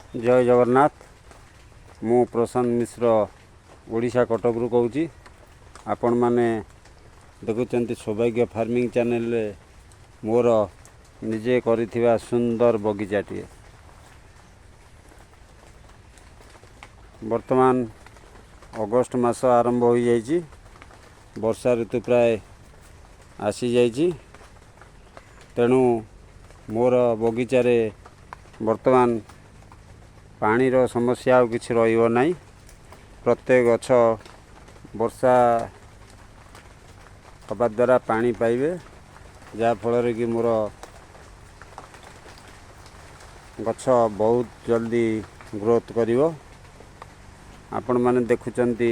ଜୟ ଜଗନ୍ନାଥ। ମୁଁ ପ୍ରଶାନ୍ତ ମିଶ୍ର, ଓଡ଼ିଶା କଟକରୁ କହୁଛି। ଆପଣମାନେ ଦେଖୁଛନ୍ତି ସୌଭାଗ୍ୟ ଫାର୍ମିଂ ଚ୍ୟାନେଲରେ ମୋର ନିଜେ କରିଥିବା ସୁନ୍ଦର ବଗିଚାଟିଏ। ବର୍ତ୍ତମାନ ଅଗଷ୍ଟ ମାସ ଆରମ୍ଭ ହୋଇଯାଇଛି, ବର୍ଷା ଋତୁ ପ୍ରାୟ ଆସିଯାଇଛି। ତେଣୁ ମୋର ବଗିଚାରେ ବର୍ତ୍ତମାନ ପାଣିର ସମସ୍ୟା ଆଉ କିଛି ରହିବ ନାହିଁ। ପ୍ରତ୍ୟେକ ଗଛ ବର୍ଷା ହେବା ଦ୍ୱାରା ପାଣି ପାଇବେ, ଯାହାଫଳରେ କି ମୋର ଗଛ ବହୁତ ଜଲ୍ଦି ଗ୍ରୋଥ୍ କରିବ। ଆପଣମାନେ ଦେଖୁଛନ୍ତି,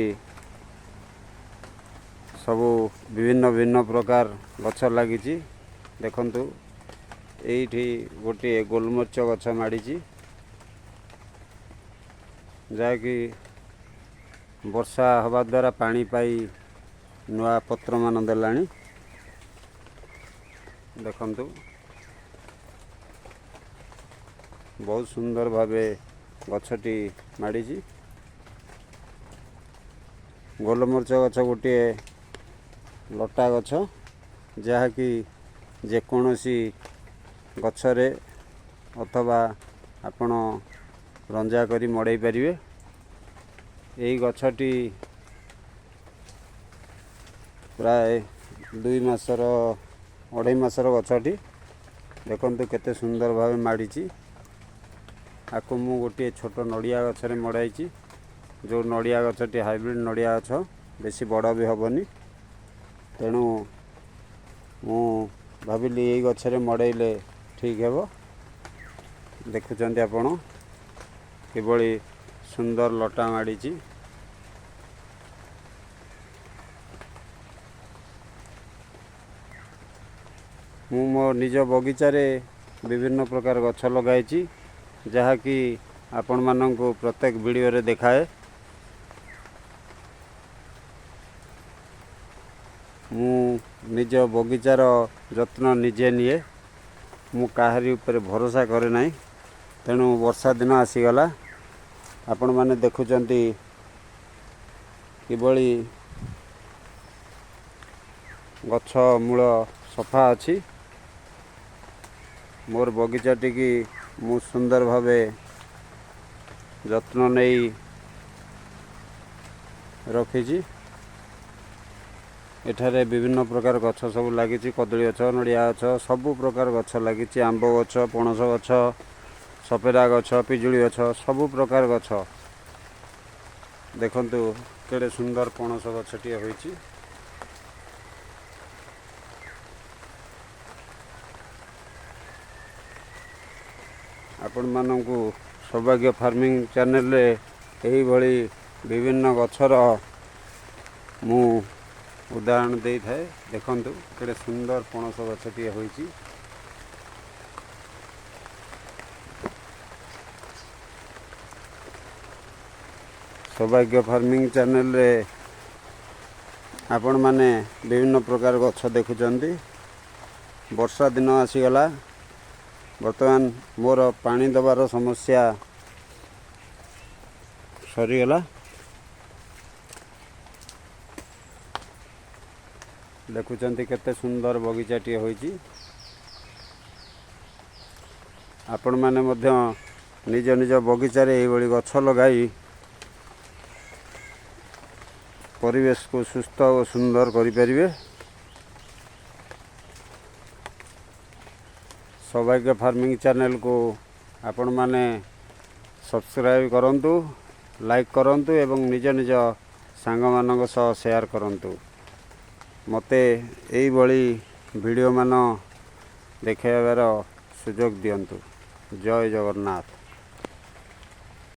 ସବୁ ବିଭିନ୍ନ ଭିନ୍ନ ପ୍ରକାର ଗଛ ଲାଗିଛି। ଦେଖନ୍ତୁ, ଏଇଠି ଗୋଟିଏ ଗୋଲମରିଚ ଗଛ ମାଡ଼ିଛି, ଯାହାକି ବର୍ଷା ହେବା ଦ୍ୱାରା ପାଣି ପାଇ ନୂଆ ପତ୍ରମାନ ଦେଲାଣି। ଦେଖନ୍ତୁ, ବହୁତ ସୁନ୍ଦର ଭାବେ ଗଛଟି ମାଡ଼ିଛି। ଗୋଲମରିଚ ଗଛ ଗୋଟିଏ ଲଟା ଗଛ, ଯାହାକି ଯେକୌଣସି ଗଛରେ ଅଥବା ଆପଣ ରଞ୍ଜା କରି ମଡ଼େଇ ପାରିବେ। ଏଇ ଗଛଟି ପ୍ରାୟ 2 ମାସର, 2.5 ମାସର ଗଛଟି। ଦେଖନ୍ତୁ, କେତେ ସୁନ୍ଦର ଭାବେ ମାଡ଼ିଛି। ଆକୁ ମୁଁ ଗୋଟିଏ ଛୋଟ ନଡ଼ିଆ ଗଛରେ ମଡ଼ାଇଛି, ଯେଉଁ ନଡ଼ିଆ ଗଛଟି ହାଇବ୍ରିଡ଼ ନଡ଼ିଆ ଗଛ, ବେଶୀ ବଡ଼ ବି ହେବନି। ତେଣୁ ମୁଁ ଭାବିଲି ଏଇ ଗଛରେ ମଡ଼େଇଲେ ଠିକ୍ ହେବ। ଦେଖୁଛନ୍ତି ଆପଣ, କିଭଳି ସୁନ୍ଦର ଲଟା ମାଡ଼ିଛି। ମୁଁ ମୋ ନିଜ ବଗିଚାରେ ବିଭିନ୍ନ ପ୍ରକାର ଗଛ ଲଗାଇଛି, ଯାହାକି ଆପଣମାନଙ୍କୁ ପ୍ରତ୍ୟେକ ଭିଡ଼ିଓରେ ଦେଖାଏ। ମୁଁ ନିଜ ବଗିଚାର ଯତ୍ନ ନିଜେ ନିଏ, ମୁଁ କାହାରି ଉପରେ ଭରସା କରେ ନାହିଁ। ତେଣୁ ବର୍ଷା ଦିନ ଆସିଗଲା। ଆପଣମାନେ ଦେଖୁଛନ୍ତି କିଭଳି ଗଛ ମୂଳ ସଫା ଅଛି। ମୋର ବଗିଚାଟିକି ମୁଁ ସୁନ୍ଦର ଭାବେ ଯତ୍ନ ନେଇ ରଖିଛି। ଏଠାରେ ବିଭିନ୍ନ ପ୍ରକାର ଗଛ ସବୁ ଲାଗିଛି। କଦଳୀ ଗଛ, ନଡ଼ିଆ ଗଛ, ସବୁ ପ୍ରକାର ଗଛ ଲାଗିଛି। ଆମ୍ବ ଗଛ, ପଣସ ଗଛ, ସପେଟା ଗଛ, ପିଜୁଳି ଗଛ, ସବୁ ପ୍ରକାର ଗଛ। ଦେଖନ୍ତୁ, କେଡ଼େ ସୁନ୍ଦର ପଣସ ଗଛଟିଏ ହୋଇଛି। ଆପଣମାନଙ୍କୁ ସୌଭାଗ୍ୟ ଫାର୍ମିଂ ଚ୍ୟାନେଲରେ ଏହିଭଳି ବିଭିନ୍ନ ଗଛର ମୁଁ ଉଦାହରଣ ଦେଇଥାଏ। ଦେଖନ୍ତୁ, କେଡ଼େ ସୁନ୍ଦର ପଣସ ଗଛଟିଏ ହୋଇଛି। ସୌଭାଗ୍ୟ ଫାର୍ମିଂ ଚ୍ୟାନେଲରେ ଆପଣମାନେ ବିଭିନ୍ନ ପ୍ରକାର ଗଛ ଦେଖୁଛନ୍ତି। ବର୍ଷା ଦିନ ଆସିଗଲା। ବର୍ତ୍ତମାନ ମୋର ପାଣି ଦେବାର ସମସ୍ୟା ସରିଗଲା। ଦେଖୁଛନ୍ତି, କେତେ ସୁନ୍ଦର ବଗିଚାଟିଏ ହୋଇଛି। ଆପଣମାନେ ମଧ୍ୟ ନିଜ ନିଜ ବଗିଚାରେ ଏଇଭଳି ଗଛ ଲଗାଇ ପରିବେଶକୁ ସୁସ୍ଥ ଓ ସୁନ୍ଦର କରିପାରିବେ। ସୌଭାଗ୍ୟ ଫାର୍ମିଂ ଚ୍ୟାନେଲକୁ ଆପଣମାନେ ସବସ୍କ୍ରାଇବ୍ କରନ୍ତୁ, ଲାଇକ୍ କରନ୍ତୁ ଏବଂ ନିଜ ନିଜ ସାଙ୍ଗମାନଙ୍କ ସହ ସେୟାର କରନ୍ତୁ। ମୋତେ ଏଇଭଳି ଭିଡ଼ିଓ ମାନ ଦେଖାଇବାର ସୁଯୋଗ ଦିଅନ୍ତୁ। ଜୟ ଜଗନ୍ନାଥ।